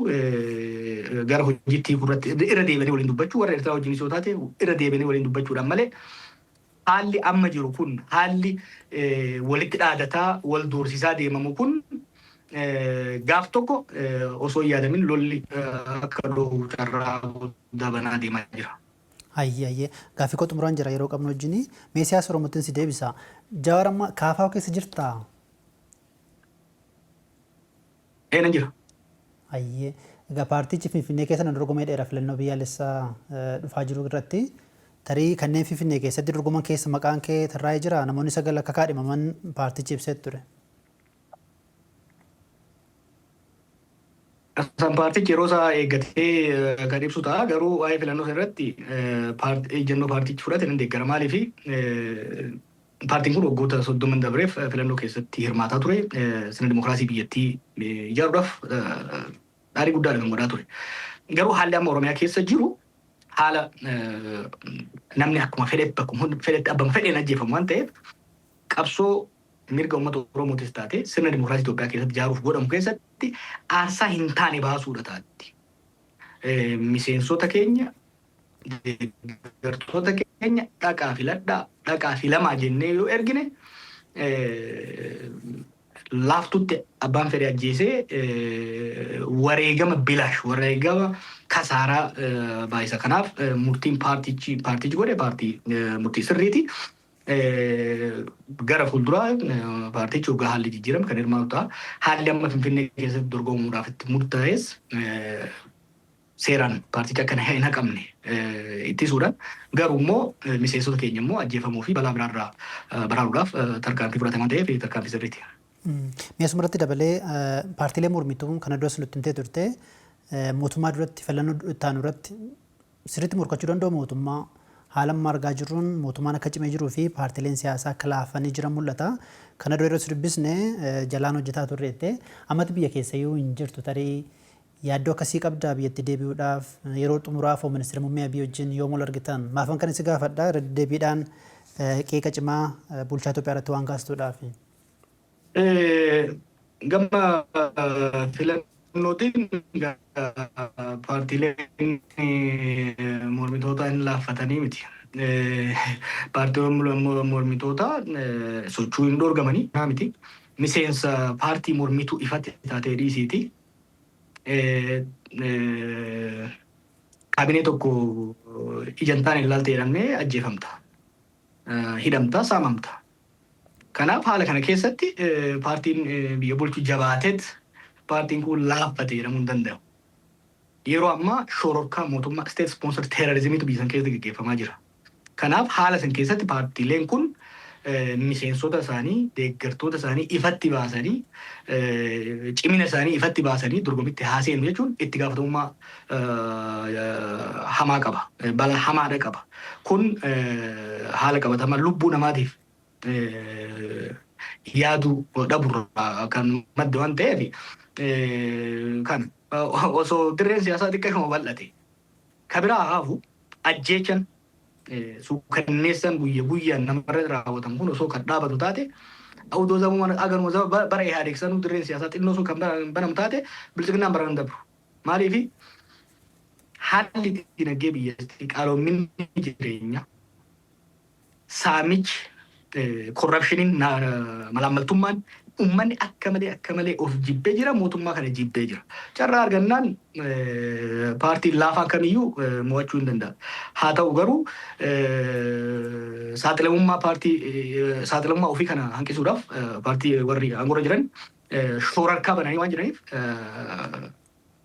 gara hojiitti hiikuu irratti irra deebianii waliin dubbachuu, warra Eertiraa wajjinis yoo taate irra deebianii waliin dubbachuudhaan malee, haalli amma jiru kun, haalli walitti dhaadataa wal doorsisaa deemamu kun, gaaf tokko osoo hin yaadamin lolli akka dhohu carraa guddaa banaa deemaa jira. Hayyee, gaaffii koo xumuraan jira yeroo qabnu wajjini. Mee siyaasa Oromootti si deebisa. Jawaar, amma KFO keessa jirtaa? Ee, nan jira. Hayyee. Egaa paartichi Finfinnee keessa nan dorgomee dheera filannoo biyyaalessaa dhufaa jiru irratti. Tarii kanneen Finfinnee keessatti dorgoman keessa maqaan kee tarraa'ee jira. Namoonni 9 akka kaadhimaman paartichi ibsee ture. San paartichi yeroo isaa eeggatee kan ibsu ta'a. Garuu waa'ee filannoo sana irratti ejjennoo paartichi fudhate nan deeggara. Maaliif, paartiin kun waggoota 30 dabreef filannoo keessatti hirmaataa ture. Sirna dimokiraasii biyyattii ijaaruudhaaf dhaarii guddaadha kan godhaa ture. Garuu haalli amma Oromiyaa keessa jiru haala namni akkuma fedhetti, bakkuma fedhetti, abbama fedheen ajjeefamu waan ta'eef, qabsoo mirga uummata Oromootis taate sirna dimokiraasii Itoophiyaa keessatti ijaaruuf godhamu keessatti aarsaa hin taane baasuudha taatti. Miseensota keenya, deeggartoota keenya "Dhaqaa filadhaa, dhaqaa filamaa" jennee yoo ergine, laaftutti abbaan fedhe ajjeesee wareegama bilaash, wareegama kasaaraa baay'isa. Kanaaf murtiin paartichi godhe paartii murtii sirriiti. Gara fuulduraa paartichi waggaa haalli jijjiirame kan hirmaatu ta'a. Haalli amma Finfinnee keessatti dorgomuudhaaf itti murtaa'es seeraan paartichi akka hin haqamne ittisuudhaan, garuu immoo miseensota keenya immoo ajjeefamuu fi balaa biraarraa baraaruudhaaf tarkaanfii fudhatamaa ta'eef tarkaanfii sirriiti. Mee asumarratti dabalee, paartiilee mormituu kana duras nutti himtee turte, mootummaa duratti filannoo itti aanu irratti sirriitti morkachuu danda'u mootummaa? Haala amma argaa jirruun mootummaan akka cimee jiruu fi paartiileen siyaasaa akka laafanii jiran mul'ata. Kana dura yeroo si dubbisne jalaan hojjetaa turreette. Ammatti biyya keessayyuu hin jirtu. Tarii yaaddoo akkasii qabdaa biyyatti deebi'uudhaaf? Yeroo xumuraaf hoo ministeera muummee Abiy wajjin yoom wal argitan? Maafan kan si gaafadha, irra deddeebiidhaan qeeqa cimaa bulchaa Itoophiyaa irratti waan kaastuudhaaf. Gama filannootiin paartiileen mormitoota hin laaffatanii miti. Paartiiwwan mormitoota socho'uu hin dhoorgamanii miti. Miseensa paartii mormituu ifatti taatee dhiisiiti. Kaabinee tokko ija hin taane ilaalte jedhamee ajjeefamta. Hidhamta, saamamta. Kanaaf haala kana keessatti paartiin biyya bulchu jabaateet paartiin kun laaffate jedhamuu hin danda'u. Yeroo ammaa shororkaa mootummaa, state sponsor terrorismiitu biyya san keessatti gaggeeffamaa jira. Kanaaf haala san keessatti paartiileen kun miseensota isaanii, deeggartoota isaanii ifatti baasanii, cimina isaanii ifatti baasanii dorgomitti haaseenu jechuun itti gaafatamummaa hamaa qaba. Balaa hamaadha qaba. Kun haala qabatamaa lubbuu namaatiif yaaduu dhaburraa kan madde waan ta'eef, kan osoo dirreen siyaasaa xiqqashuma bal'ate ka biraa haafu, ajjeechan suukanneessan guyya guyyaan namarra raawwatamu kun osoo kan dhaabatu taate, odoo zamuma agaruma bara Ihaadeeg sanuu dirreen siyaasaa xinnoo sun kan banamu taate, Bilxiginnaan bara hin dabru. Maaliifi, haalli dinagdee biyyattii, qaaloominni jireenyaa, saamichi, corruptioniin, malaammaltummaan, uummanni akka malee akka malee of jibbee jira, mootummaa kana jibbee jira. Carraa argannaan paartiin laafaa kamiyyuu mo'achuu hin danda'a. Haa ta'u garuu, saaxilamummaa paartii, saaxilamummaa ofii kana hanqisuudhaaf paartii warri aangoorra jiran shoorarkaa bananii waan jiraniif,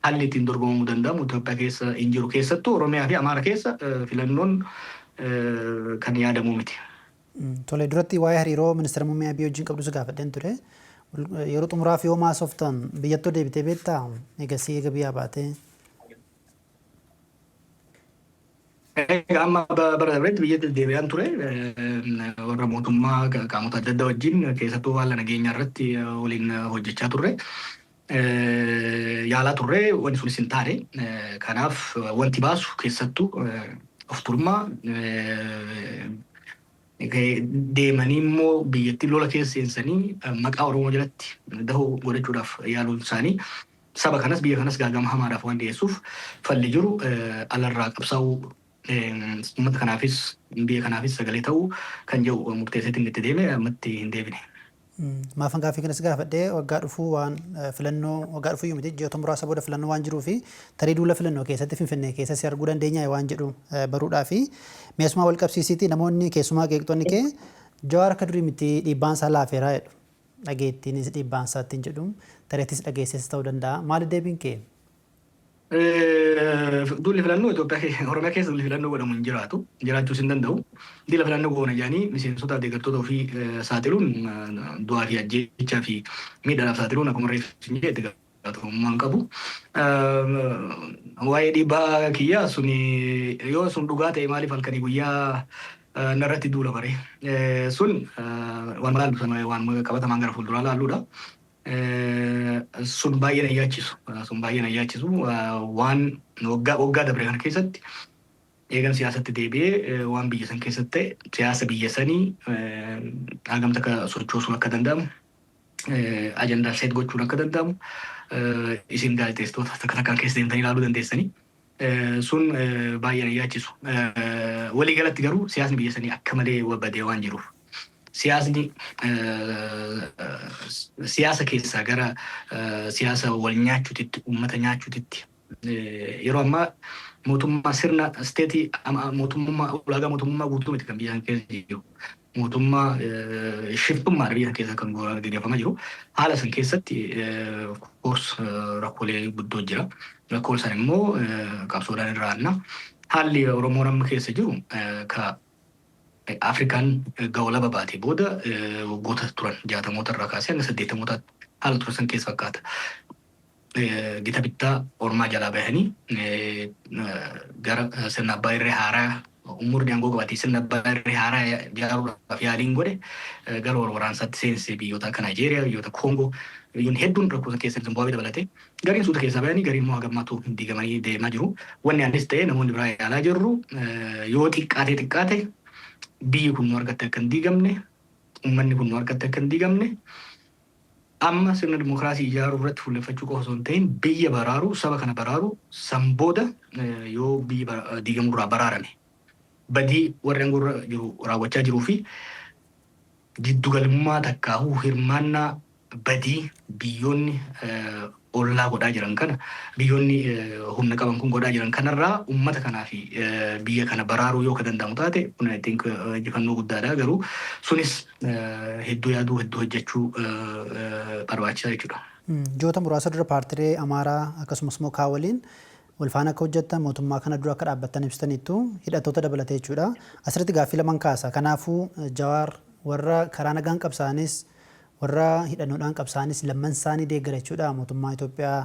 haalli ittiin dorgomamuu danda'amu Itoophiyaa keessa hin jiru. Keessattuu Oromiyaa fi Amaara keessa filannoon kan yaadamu miti. Tole, duratti waa'ee hariiroo ministeera muummee Abiy wajjin qabdu si gaafadheen ture. Yeroo xumuraaf yoo maasoftan biyyattuu deebitee beektaa? Egasii eega biyyaa baatee. Egaa amma bara darbetti biyyatti deebi'aan ture, warra mootummaa qaamota adda addaa wajjin, keessattuu haala nageenyaa irratti waliin hojjechaa turre. Yaalaa turre, wanti sunis hin taane. Kanaaf wanti baasu keessattuu of turmaa deemanii immoo biyyattii lola keessa seensanii maqaa Oromoo jalatti dahoo godhachuudhaaf yaaluun isaanii saba kanas biyya kanas gaagama hamaadhaaf waan dhiyeessuuf, falli jiru alarraa qabsaa'uu, uummata kanaafis biyya kanaafis sagalee ta'uu kan jedhu murteesseetiin itti deeme, ammatti hin deebine. Maafan gaaffii kanas gaafadhee, waggaa dhufuu waan filannoo, waggaa dhufuu miti, ji'oota muraasa booda filannoo waan jiruu fi tarii duula filannoo keessatti Finfinnee keessa si arguu dandeenya waan jedhu baruudhaa fi meeshumaa wal qabsiisiiti. Namoonni, keessumaa qeeqxonni kee, "Jawaar akka durii miti, dhiibbaan isaa laafeeraa" jedhu. Dhageettiinis dhiibbaan isaa ittiin jedhu tareettis dhageesses ta'uu danda'a. Maali deebiin kee? Duulli filannoo Itoophiyaa, Oromiyaa keessa duulli filannoo godhamu hin jiraatu. Jiraachuus hin danda'u. Duula filannoo goona jedhanii miseensota, deeggartoota ofii saaxiluun, du'aa fi ajjeechaa fi miidhaadhaaf saaxiluun, akkuma reeffi hin jedhe, itti gaafatamummaa hin qabu. Waa'ee dhiibbaa kiyyaa suni, yoo sun dhugaa ta'e, maaliif halkanii guyyaa narratti duula bare? Sun waan laallu sana, waan qabatamaan gara fuulduraa laalluudha. Sun baay'ee na yaachisu. Sun baay'ee na yaachisu. Waan waggaa waggaa dabre kana keessatti eegan siyaasatti deebi'ee waan biyya san keessatti ta'e, siyaasa biyya sanii hagam takka sochoosuun akka danda'amu, ajandaa set gochuun akka danda'amu, isin gaazexeessitoota takka takkaan keessa deemtanii ilaaluu dandeessanii. Sun baay'ee na yaachisu. Waliigalatti garuu siyaasni biyya sanii akka malee badee waan jiruuf, siyaasni siyaasa keessaa gara siyaasa wal nyaachuutitti, uummata nyaachuutitti, yeroo ammaa mootummaa sirna state mootummaa, ulaagaa mootummaa guutuu miti kan biyya sana keessa jiru. Mootummaa shiftummaadha biyya keessa kan gaggeeffamaa jiru. Haala san keessatti of course rakkoolee guddoo jira. Rakkoon san immoo qabsoodhaan irraa aanna. Haalli Oromoon amma keessa jiru ka Afrikaan gawalaba baatee booda waggoota turan 60moota irraa kaasee hanga 80mootaatti haala ture san keessa fakkaata. Gita bittaa ormaa jalaa bahanii gara sirna abbaa irree haaraa, umurni aangoo qabatee sirna abbaa irree haaraa ijaaruudhaaf yaaliin godhe gara wal waraansaatti seense. Biyyoota akka Naayijeeriyaa, biyyoota Koongoo, biyyoonni hedduun rakkoo san keessa, Zimbaabuwee dabalatee, gariin suuta keessaa bahanii, gariin immoo hagammaatu diigamanii deemaa jiru. Wanni anis ta'e namoonni biraa yaalaa jirru, yoo xiqqaate xiqqaate biyyi kun nu harkatti akka hin diigamne, uummanni kun nu harkatti akka hin diigamne, amma sirna dimokiraasii ijaaruu irratti fuulleffachuu qofa osoo hin ta'in, biyya baraaruu, saba kana baraaruu, san booda yoo biyyi diigamurraa baraarame. Badii warri aangoo jiru raawwachaa jiruu fi jiddugalummaa takkaahuu hirmaannaa badii biyyoonni ollaa godhaa jiran kana, biyyoonni humna qaban kun godhaa jiran kanarraa ummata kanaa fi biyya kana baraaruu yoo ka danda'amu taate, kun I think injifannoo guddaadha. Garuu sunis hedduu yaaduu, hedduu hojjechuu barbaachisaa jechuudha. Ji'oota muraasa dura paartilee Amaaraa akkasumas immoo kaan waliin wal faana akka hojjettan, mootummaa kana dura akka dhaabbattan ibsitaniittu, hidhattoota dabalatee jechuudha. Asirratti gaaffii laman kaasa. Kanaafuu Jawaar warra karaa nagaan qabsaa'anis warra hidhannoodhaan qabsaa'anis lamman isaanii deeggara jechuudha, mootummaa Itoophiyaa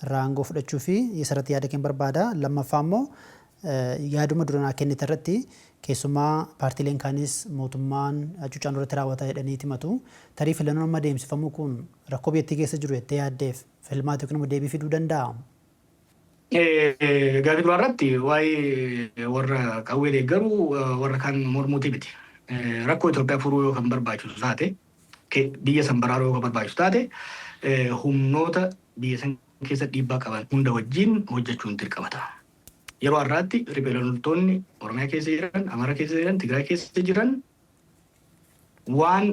irraa aangoo fudhachuu fi isarratti yaada keen barbaada. Lammaffaa immoo yaaduma dura naa kennite irratti, keessumaa paartiileen kaanis mootummaan hacuuccaan irratti raawwata jedhanii himatu. Tarii filannoon amma deemsifamu kun rakkoo biyyattii keessa jiru jettee yaaddeef filmaata yookiin immoo deebii fiduu danda'a? Gaaffii duraa irratti waa'ee warra qawwee deeggaru, warra kaan mormuuti miti. Rakkoo Itoophiyaa furuu yoo kan barbaachisu taate, biyya san baraaruu yoo kan barbaachisu taate, humnoota biyya san keessa dhiibbaa qaban hunda wajjin hojjechuun dirqama ta'a. Yeroo har'aatti riphee loltoonni Oromiyaa keessa jiran, Amaaraa keessa jiran, Tigraay keessa jiran waan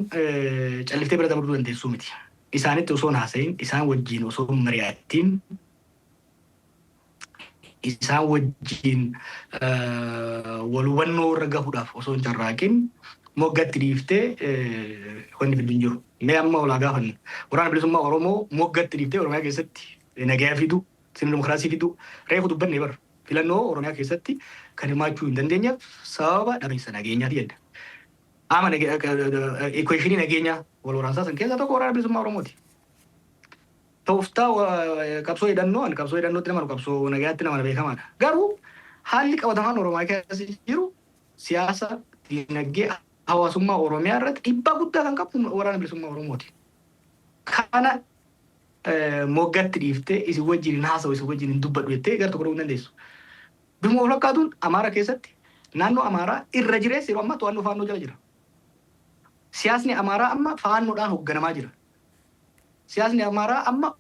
calliftee bira dabaluu dandeessuu miti. Isaanitti osoo hin haasa'in, isaan wajjin osoo hin mari'attiin, isaan wajjin wal hubannoo irra gahuudhaaf osoo hin carraaqin moggatti dhiiftee wanni fiddu hin jiru. Mee amma olaa gaafannu, Waraana Bilisummaa Oromoo moggatti dhiiftee Oromiyaa keessatti nagaya fidu, sirna dimokiraasii fidu, reefu dubbanne bara, filannoo Oromiyaa keessatti kan hirmaachuu hin dandeenyeef sababa dhabiinsa nageenyaati jenna. Qaama equation nageenyaa wal waraansaa san keessaa tokko Waraana Bilisummaa Oromooti. Tooftaa qabsoo hidhannoo, ani qabsoo hidhannootti nama, qabsoo nagayaatti nama beekamaadha. Garuu haalli qabatamaan Oromiyaa keessa jiru siyaasa, diinagdee, hawaasummaa Oromiyaa irratti dhiibbaa guddaa kan qabu Waraana Bilisummaa Oromooti. Kana moggatti dhiiftee isin wajjin hin haasa'u, isin wajjin hin dubbadhu jettee gara tokko dhufuu hin dandeessu. Bifuma wal fakkaatuun Amaara keessatti naannoo Amaaraa irra jireessi yeroo ammaa to'annoo Faannoo jala jira. Siyaasni Amaaraa amma Faannoodhaan hoogganamaa jira. Siyaasni Amaaraa amma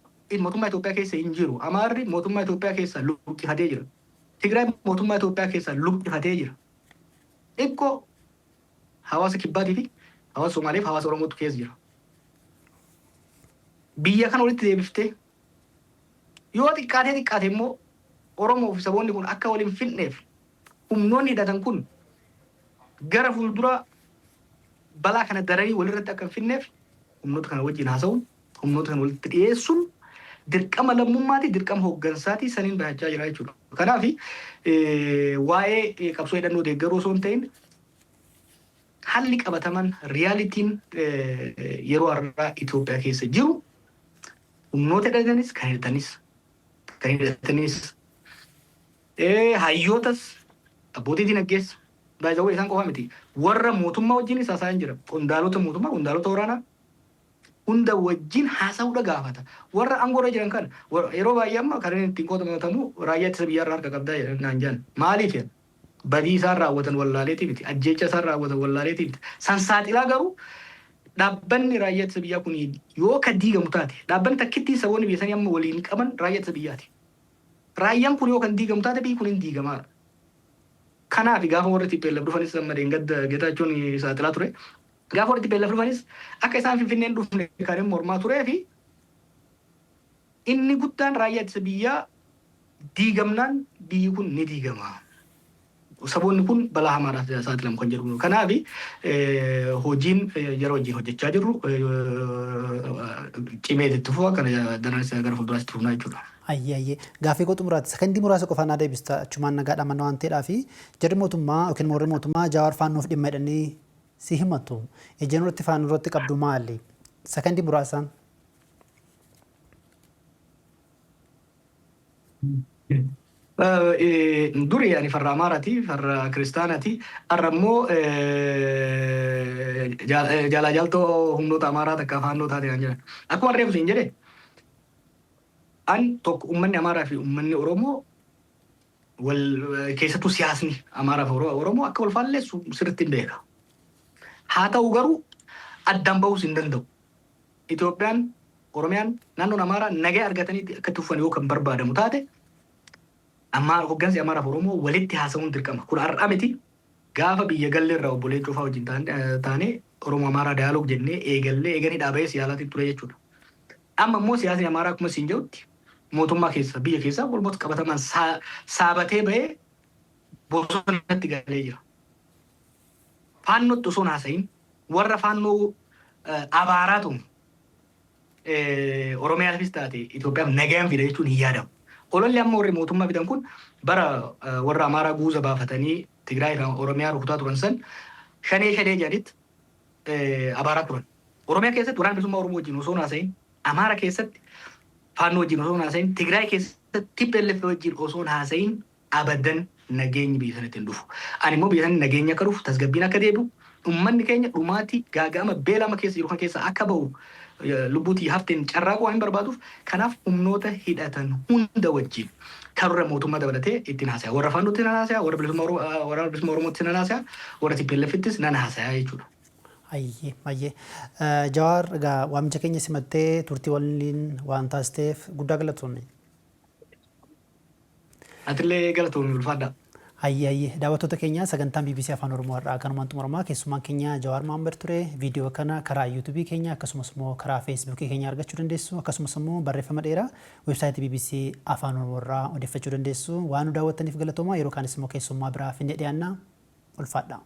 mootummaa Itoophiyaa keessa hin jiru. Amaarri mootummaa Itoophiyaa keessa luqqifatee jira. Tigraay mootummaa Itoophiyaa keessa luqqifatee jira. Xiqqoo hawaasa kibbaatii fi hawaasa Somaaliif hawaasa Oromootu keessa jira. Biyya kana walitti deebiftee yoo xiqqaatee xiqqaate immoo Oromoo fi saboonni kun akka wal hin finneef humnoonni hidhatan kun gara fuulduraa balaa kana daranii walirratti akka hin finneef humnoota kana wajjin haasa'uun, humnoota kana walitti dhiyeessuun dirqama lammummaati, dirqama hooggansaati, saniin bahachaa jira jechuudha. Kanaaf waa'ee qabsoo hidhannoo deeggaruu osoo hin ta'in, haalli qabataman, realityn yeroo har'aa Itoophiyaa keessa jiru humnoota hidhatanis kan hidhatanis, hayyootas, abbootii dinagdees, baay'ee isaan qofa miti, warra mootummaa wajjinis haasa'aa jira. Qondaalota mootummaa, qondaalota waraanaa hunda wajjin haasa'uudha gaafata. Warra aangoorra jiran kana yeroo baay'ee amma kan inni ittiin qotamatamu raayyaa ittisa biyyaarraa harka qabdaa jedhan naan jedhan. Maaliif jedhan? Badii isaan raawwatan wallaaleetii miti, ajjeecha isaan raawwatan wallaaleetii miti. San saaxilaa, garuu dhaabbanni raayyaa ittisa biyyaa kun yoo ka diigamu taate, dhaabbanni takkittiin saboonni biyya sanii amma waliin qaban raayyaa ittisa biyyaati. Raayyaan kun yoo kan diigamu taate, biyyi kun hin diigamaadha. Kanaaf gaafa warri TPLF dhufanis, amma deengadda Geetaachoon saaxilaa ture. Gaafa warri TPLF dhufanis akka isaan Finfinneen dhufne kan inni mormaa turee fi inni guddaan raayyaa ittisa biyyaa diigamnaan biyyi kun ni diigama. Saboonni kun balaa hamaadhaaf saaxilamu kan jedhu. Kanaaf hojiin jara wajjin hojjechaa jirru cimee itti fufa, kana daranis gara fuulduraatti itti fufnaa jechuudha. Ayyee ayyee, gaaffii koo xumuraatti sakandii muraasa qofaan naa deebista, achumaan nagaadhaan manna waan ta'eedhaa fi jarri mootummaa yookiin warri mootummaa Jawaar Faannoof dhimma jedhanii si himatu. Ejjennoo irratti Faannoo irratti qabdu maali? Sakandii muraasaan. Duri ani farra Amaaraati, farra Kiristaanaati. Har'a immoo jaalaa jaaltoo humnoota Amaaraa takka Faannoo taate kan jedhan. Akkuma reefu siin jedhe, an tokko uummanni Amaaraa fi uummanni Oromoo wal keessattuu siyaasni Amaaraa fi Oromoo akka wal faalleessu sirriitti hin beeka. Haa ta'u garuu addaan bahuus hin danda'u. Itoophiyaan, Oromiyaan, naannoon Amaaraa nagaa argatanii akka itti fufan yoo kan barbaadamu taate, amma hoggansi Amaaraa fi Oromoo walitti haasa'uun dirqama. Kun har'a miti. Gaafa biyya galle irraa obbo Leencoo fa'aa wajjin taanee Oromoo Amaaraa dialogue jennee eegallee eeganii dhaabee siyaasaatiin ture jechuudha. Amma immoo siyaasni Amaaraa akkuma siin jedhutti mootummaa keessa, biyya keessa almost qabatamaan saabatee bahee bosonatti galee jira. Faannootti osoo hin haasa'iin, warra Faannoo abaaraa tun Oromiyaafis taate Itoophiyaaf nagaan fida jechuun hin yaadamu. Ololli amma warri mootummaa fidan kun bara warra Amaaraa guuza baafatanii Tigraay fi Oromiyaa rukutaa turan san Shanee Shanee jedhanitti abaaraa turan. Oromiyaa keessatti Waraana Bilisummaa Oromoo wajjin osoo hin haasa'iin, Amaara keessatti Faannoo wajjin osoo hin haasa'iin, Tigraay keessatti TPLF wajjin osoo hin haasa'iin abadan nageenyi biyya sanatti hin dhufu. Ani immoo biyya sanatti nageenyi akka dhufu, tasgabbiin akka deebi'u, uummanni keenya dhumaatii gaaga'ama beelama keessa jiru kan keessaa akka bahu lubbuutii hafteen carraaquu waan hin barbaaduuf, kanaaf humnoota hidhatan hunda wajjin karra mootummaa dabalatee ittiin haasaya. Warra Faannootti nan haasaya, warra bilisummaa Waraana Bilisummaa Oromootti nan haasaya, warra TPLFittis nan haasaya jechuudha. Ayyee, ayyee. Jawaar, egaa waamicha keenya simattee turtii waliin waan taasisteef guddaa galatoomi. Atillee galatoomi, ulfaadhaa. Hayyee, hayyee. Daawwattoota keenya, sagantaan BBC Afaan Oromoo har'aa kanumaan xumuramaa. Keessummaan keenya Jawaar Mohaammed ture. Viidiyoo kana karaa YouTubeii keenya akkasumas immoo karaa Facebookii keenya argachuu dandeessu. Akkasumas immoo barreeffama dheeraa weebsaayitii BBC Afaan Oromoo irraa odeeffachuu dandeessu. Waan nu daawwattaniif galatooma. Yeroo kaanis immoo keessummaa biraa finnee dhiyaanna. Ulfaadhaa.